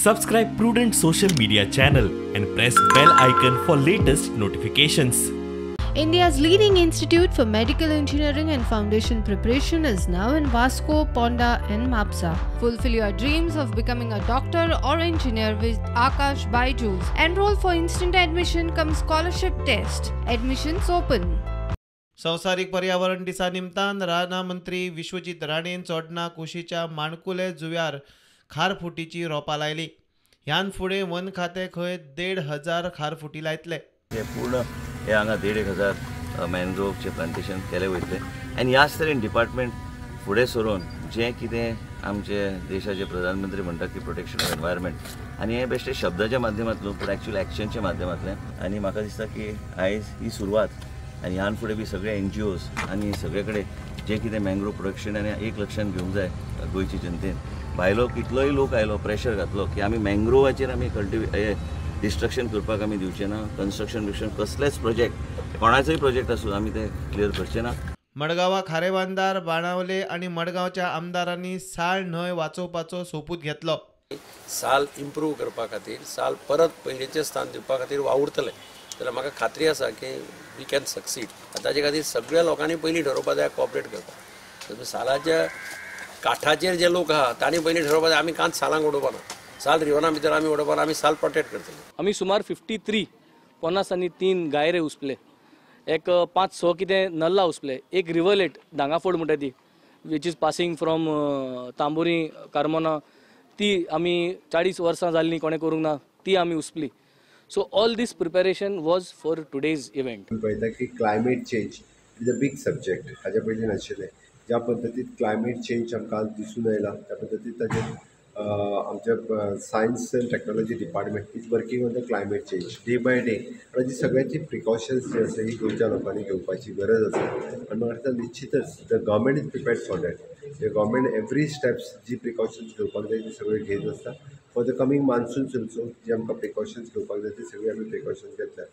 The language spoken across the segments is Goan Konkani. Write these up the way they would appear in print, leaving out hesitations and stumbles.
Subscribe Prudent social media channel and press bell icon for latest notifications. India's leading institute for medical engineering and foundation preparation is now in Vasco, Ponda and Mapsa. Fulfill your dreams of becoming a doctor or engineer with Akash Byju's. Enroll for instant admission cum scholarship test. Admissions open. संवसारीक पर्यावरण दिसा निमतान रानां मंत्री विश्वजीत राणेन चोडणा कुशीच्या माणकुले जुव्यार खारफुटीची रोपां लायली. ह्यान फुडें वन खातें खंय 1,500 खारफुटी लायतले. हे पूर्ण हे हांगा 1,500 मॅनग्रोवचे प्लांटेशन केले वयतले आनी ह्याच तरेन डिपार्टमेंट फुडें सरून जें कितें आमचे देशाचे प्रधानमंत्री म्हणटात की प्रोटेक्शन ऑफ एनवायरमेंट आनी हें बेश्टे शब्दाच्या माध्यमांतल्यान पूण एक्चुअल एक्शनच्या माध्यमांतल्यान आनी म्हाका दिसता की आयज ही सुरवात आनी ह्यान फुडें बी सगळे एनजीओज आनी सगळे कडेन जें कितें मॅनग्रोव प्रोडक्शन आनी एक लक्षान घेवंक जाय गोंयचे जनतेन. भायलो कितलोय लोक आयलो प्रेशर घातलो की आमी मॅनग्रोवाचेर आमी डिस्ट्रक्शन करपाक आमी दिवचे ना, कन्स्ट्रक्शन बिस्ट्रक्शन कसलेच प्रोजेक्ट कोणाचोय प्रोजेक्ट आसूं आमी ते क्लियर करचे ना. मडगांवा खारेबांदार, बाणावले आनी मडगांवच्या आमदारांनी साळ न्हंय वाचोवपाचो सोपूत घेतलो. साल इम्प्रूव करपा खातीर, साल परत पयलींचें स्थान दिवपा खातीर वावुरतले जाल्यार म्हाका खात्री आसा की we can succeed. ताजे खातीर सगळ्या लोकांनी पयलीं ठरोवपा जाय कॉपरेट करपाक. सालाच्या काठाचेर जे लोक आहा तांणी पयलीं ठरोवपा जाय आमी कांच सालांक उडोवपा ना, साल रिवना भितर आमी उडोवपा ना, आमी साल प्रोटेक्ट करतले. आमी सुमार 53 53 गायरे उसपले, एक 5-6 कितें नल्ला उसपले, एक रिवरलेट दांगाफोड म्हणटा ती which is passing from Tambori Carmona ती आमी 40 वर्सां जाल्लीं कोणें करूंक ना ती आमी उसपली. So all this preparation was for today's event. पळयता की climate change is a big subject. हाज्या पयलीं नाशिल्लें. ज्या पद्दतीन क्लायमेट चेंज आमकां दिसून आयला त्या पद्दतीन ताजेर आमच्या science and technology department is working on the climate change day by day. आनी जी सगळ्यांची प्रिकॉशन्स जी आसा ही गोंयच्या लोकांनी घेवपाची गरज आसा. आनी म्हाका दिसता निश्चितच the government is prepared for that. The government every steps ji precautions घेवपाक जाय ती सगळी घेत आसता. For the coming monsoon also जी आमकां प्रिकॉशन्स घेवपाक जाय ती सगळी आमी प्रिकॉशन्स घेतल्या.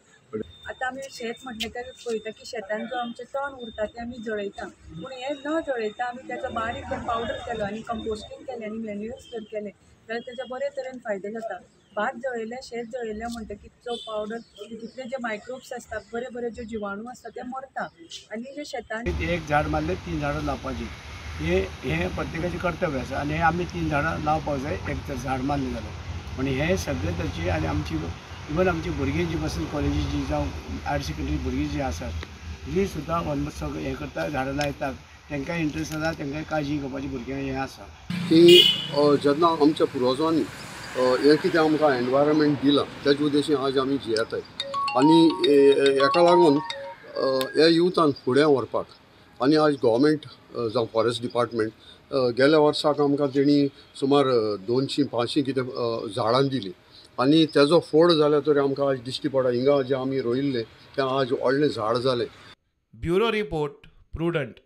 आतां आमी शेत म्हटलें काय पळयता की शेतान जो आमचें तण उरता तें आमी जळयता, पूण हें न जळयता आमी ताचो बारीक जर पावडर केलो आनी कंपोस्टींग केलें आनी मॅन्युअर्स जर केलें जाल्यार तेजे बरे तरेन फायदे जाता. भात जळयलें, शेत जळयलें म्हणटकीर जो पावडर तितूंतले जे मायक्रोब्स आसता, बरे बरे जे जिवाणू आसता ते मरता आनी जे शेतान एक झाड मारलें 3 झाडां लावपाची हें प्रत्येकाचें कर्तव्य आसा आनी हें आमी 3 झाडां लावपाक जाय. एक तर झाड मारलें जाल्यार पूण हें सगळें ताची आनी आमची इवन आमची भुरगीं जी पासून कॉलेजीची जावं हायर सेकेंडरी भुरगीं जी आसात जी सुद्दां वनमहोत्सव हें करता, झाडां लायतात, तांकां इंट्रस्ट आसा, तांकां काळजी घेवपाची भुरग्यांक हें आसा की जेन्ना आमच्या पुर्वजांनी हें कितें आमकां एनवायरमेंट दिलां तेजे उद्देशीन आज आमी जियेताय आनी हेका लागून हे युथान फुडें व्हरपाक आनी आज गव्हर्मेंट जावं फॉरेस्ट डिपार्टमेंट गेल्या वर्साक आमकां तेणी सुमार 200-500 कितें झाडां दिलीं आनी तेजो फोड जाल्या तरी आमकां आज दिश्टी पडटा. हिंगा जें आमी रोयिल्लें तें आज व्हडलें झाड जालें. Bureau report, Prudent.